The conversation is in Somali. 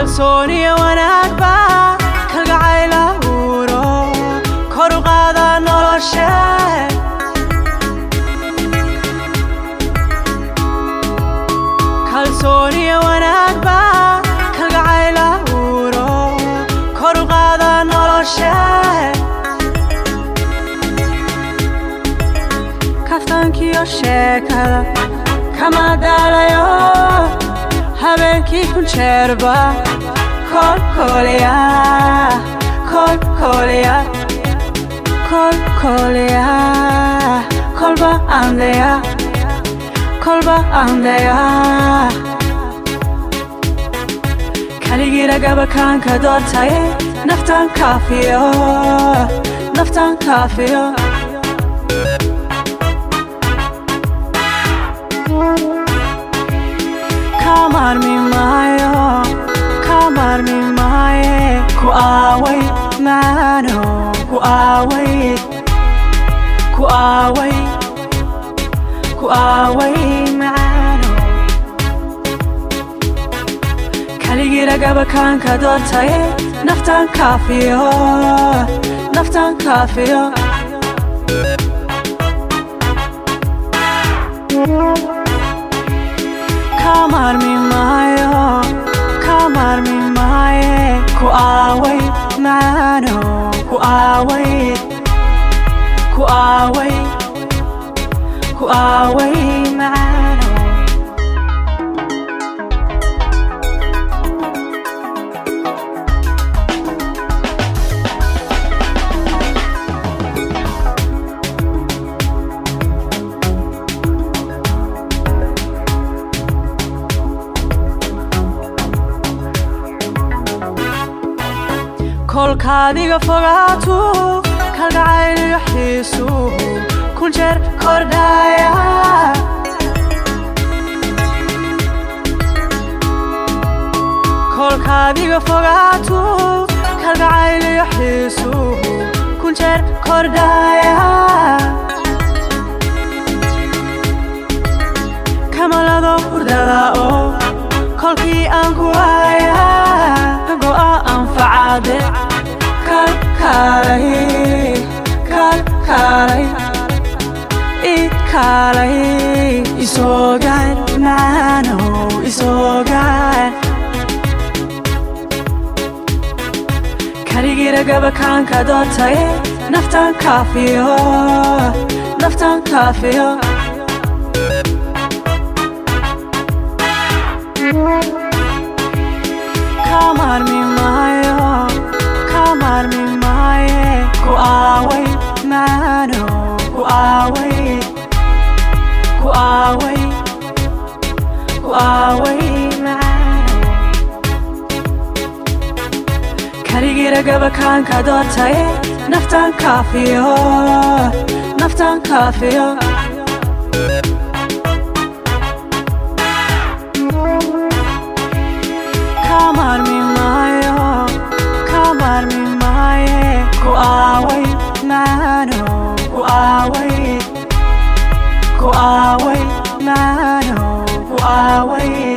Kalsooniya wanaagba kalgacayl abuuro, kor u qaada noloshe. Kalsooniya wanaagba kalgacayl abuuro, kor u qaada noloshe. Kaftankiyo sheekada kama daalayo, habeenkii kun jeerba kolkoliya, kolkoliya, kolkoliya, kolba andeya, kolba andeya. Kaligii ragaba kaanka doortaye, naftan kaafiyo, naftan kaafiyo. Ka maarmi maayo, ka maarmi maaye. Ku aaway maano, ku aaway, ku aaway, ku aaway macaano. Kaligii ragaba kaanka doortaye, naftan kaafiyo, naftan kaafiyo. Ka maarmi maayo, ka maarmi maaye. Ku aaway maano, ku aaway, ku aaway, ku aaway macaano. Kolkaadiga fogaatu kalgacayliyo xiisuhu kun jeer kordhaya. Kolkaadiga fogaatu kalgacayliyo xiisuhu kun jeer kordhaya. Kamalado hurdada oo kolkii aan ku waaya, go'a anfacaade. Kalkaalay, kalkaalay, ikaalay, isoogaan macaanow, isoogaan. Kaligii ragaba kaanka doortaye, naftan kaafiyo, naftan kaafiyo. Ka maarmi maayo, ka maarmi maaye. Ku aaway maano, ku aaway, ku aaway, ku aaway macaano. Kaligii ragaba kaanka doortaye, naftan kaafiyo, naftan kaafiyo. Ka maarmi maayo, ka maarmi maaye. Ku aaway maano, ku aaway, ku aaway maano, ku aaway.